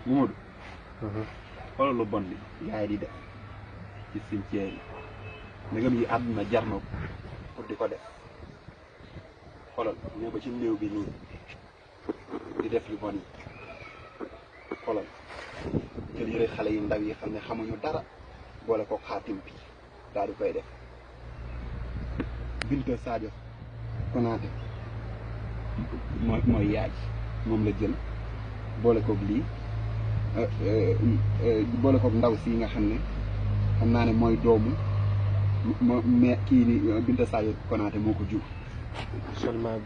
Momadou xoolal lu bon li gars yi di def ci cimetière yi ndegam yi àdduna jar na ko pour di ko def xoolal ñëw ba ci néew bi nii di def yu bon yi xoolal jël yëre xale yu ndaw yi xam ne xamuñu dara boole ko xaatim bi daal di koy def Binta Sadio Konaté mooy yaay moom la jël boole koog lii boole koog ndaw si nga xam ne xam naa ne mooy doomu mais kii ni Binta Sadio Konaté moo ko jur. Salma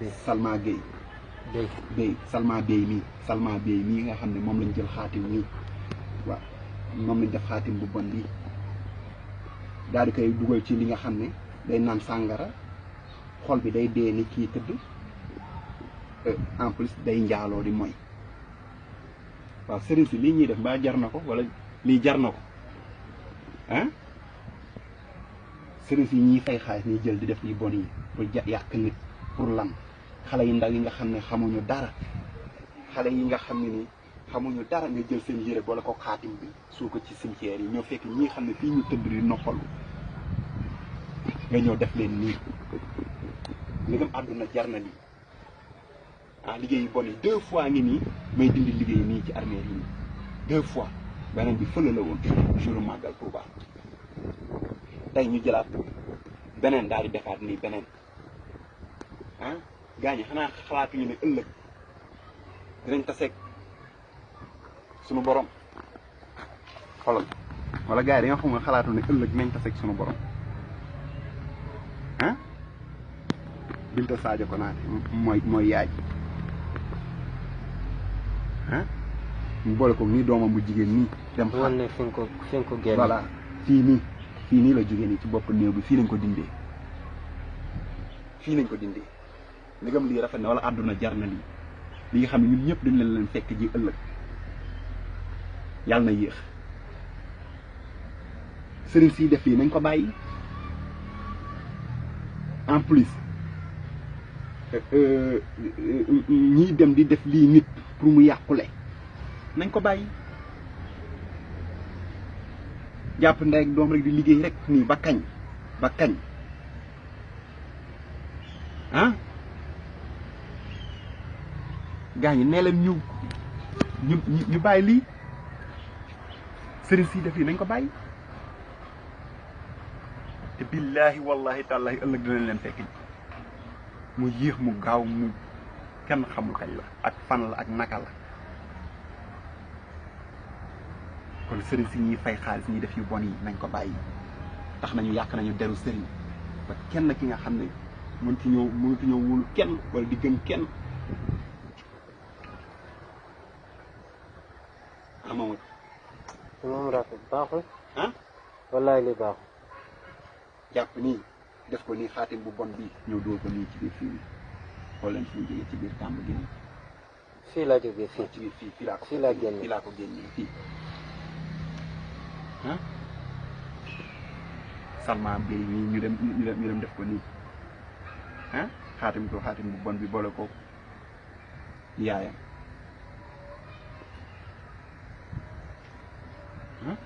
Gueye Salma Bey mii nga xam ne moom lañ jël xaatim nii waaw moom lañ def xaatim bu bon lii daal di koy dugal ci li nga xam ne day naan sàngara xol bi day dee ni kii tëdd en plus day njaaloo di moy waaw sëriñ si lii ñuy def mbaa jar na ko wala lii jar na ko ah sëriñ si ñiy fay xaalis ñuy jël di def yu bon yi pour yàq nit pour lan xale yi ndaw yi nga xam ne xamuñu dara xale yi nga xam ne ni xamuñu dara nga jël seen yére boole ko xaatim bi suu ko ci cimetière yi ñoo fekk ñi xam ne fii ñu tëdd di noppalu nga ñëw def leen nii li dem àdduna jar na lii ah liggéey yu bon yi 2 fois ngi nii may dindi liggéey nii ci armée yi 2 fois beneen bi fële la woon jour màggal Touba tey ñu jëlaat beneen daal di defaat nii beneen ah gaañ xanaa xalaatuñu ne ëllëg dinañ taseeg sunu borom xoolal wala gars yi da nga xam ne xalaatu ne ëllëg dinañ taseeg sunu borom ah Binta Sadio Konaté mooy yaay ah mu boole ko nii doomam bu jigéen nii dem xaar ne fi nga ko génn voilà fii nii la jógee nii ci bopp néew bi fii lañ ko dindee ndegam lii rafet na wala àdduna jar na lii li nga xam ne ñun ñëpp dañ leen fekk ji ëllëg yàlla na yéex sëriñ siy def lii nañ ko bàyyi en plus ñiy dem di def lii nit pour mu yàqule nañ ko bàyyi jàpp ndey ak doom rek di liggéey rek nii ba kañ ah gaa ñi nee leen ñu bàyyi lii sëriñ si def lii nañ ko bàyyi te billaahi wallahi tàllahi ëllëg dinañ leen fekk mu yéex mu gaaw mu kenn xamul kañ la ak fan la ak naka la kon sëriñ si ñuy fay xaalis ñuy def yu bon yi nañ ko bàyyi tax nañu yàq nañu deru sëriñ ba kenn ki nga xam ne mënut ñëw wóolu kenn wala di gëm kenn amamut moom rafet baaxul ah wallaay li baaxul jàpp nii def ko nii xaatim bu bon bii ñëw dóor ko nii ci biir fii xool leen fi ñu jógee ci biir kàmb gi nii fii laa jógee fii ci biir fii laa ko fii laa génne fii laa ko génnee fii ah Salma Bey nii ñu dem def ko nii ah xaatim bu bon bi boole ko yaayam ah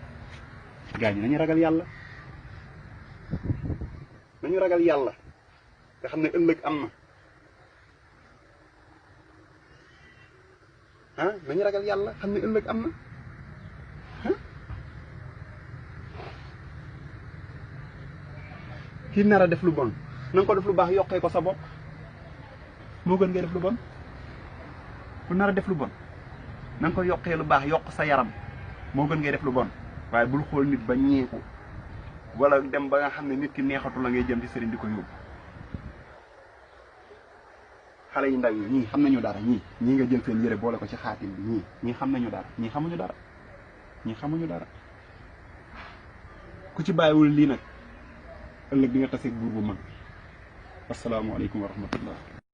gaa ñi nañu ragal yàlla nga xam ne ëllëg am na ah nañu ragal yàlla xam ne ëllëg am na ah kii nar a def lu bon na nga ko def lu baax yokkee ko sa bopp moo gën ngay def lu bon ku nar a def lu bon na nga ko yokkee lu baax yokk sa yaram moo gën ngay def lu bon waaye bul xool nit ba ñeeku wala dem ba nga xam ne nit ki neexatu la ngay jëm ci sëriñ di ko yóbbu xale yu ndaw yi ñii xam nañu dara ñii nga jël seen yére boole ko ci xaatim bi ñii xam nañu dara ñii xamuñu dara ku ci bàyyiwul lii nag ëllëg di nga taseeg buur bu mag asalaamaaleykum wa rahmatullah